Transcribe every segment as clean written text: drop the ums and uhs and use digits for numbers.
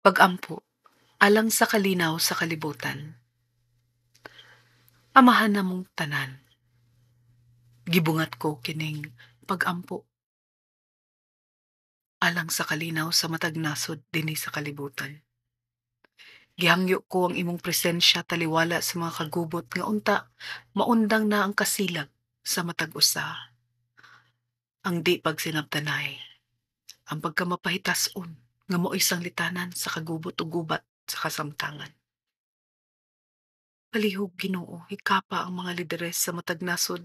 Pag-ampo alang sa kalinaw sa kalibutan. Amahan namong tanan. Gibungat ko kining pag-ampo alang sa kalinaw sa matag nasod dinhi sa kalibutan. Gihangyo ko ang imong presensya taliwala sa mga kagubot nga unta maundang na ang kasilag sa matag usa. Ang di pagsinabtanay, ang pagkamapahitas-on nga mao'y sanglitanan sa kagubot ug gubat sa kasamtangan. Palihog, Ginoo, hikapa ang mga lideres sa matag nasod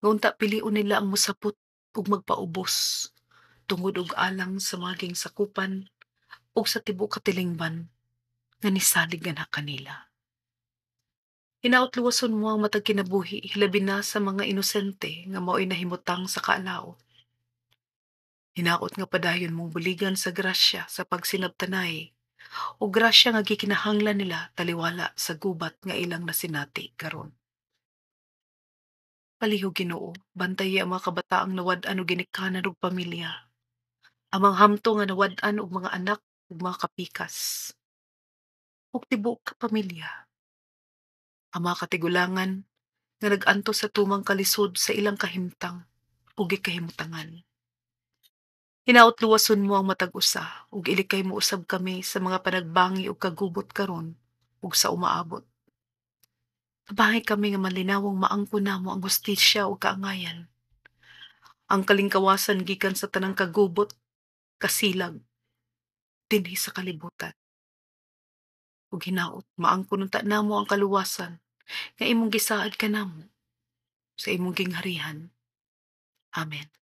nga unta pilion nila ang mosapot ug magpaubos tungod ug alang sa mga ginsakupan ug sa tibuok katilingban nga nisalig nganha kanila. Hinaot luwason mo ang matag kinabuhi, hilabi na sa mga inosente nga mao'y nahimutang sa kaalaot. Hinaot nga padayon mong buligan sa grasya sa pagsinabtanay o grasya nga gikinahanglan nila taliwala sa gubat nga ilang nasinati karon. Palihog, Ginoo, bantayi ang mga kabataang nawad-an og ginikanan ug pamilya. Ang mga hamtong nga nawad-an og mga anak ug mga kapikas. Ug tibuok ka pamilya. Ang mga katigulangan nga nag-antos sa tumang kalisod sa ilang kahimtang ug gikahimutangan. Hinaot luwason mo ang matag usa ug ilikay mo usab kami sa mga panagbangi ug kagubot karon ug sa umaabot. Tabangi kami nga malinawong maangkon namo ang hustisya ug kaangayan. Ang kalingkawasan gikan sa tanang kagubot, kasilag dinhi sa kalibutan. Ug hinaot maangkon unta namo ang kaluwasan nga imong gisaad kanamo sa imong gingharihan. Amen.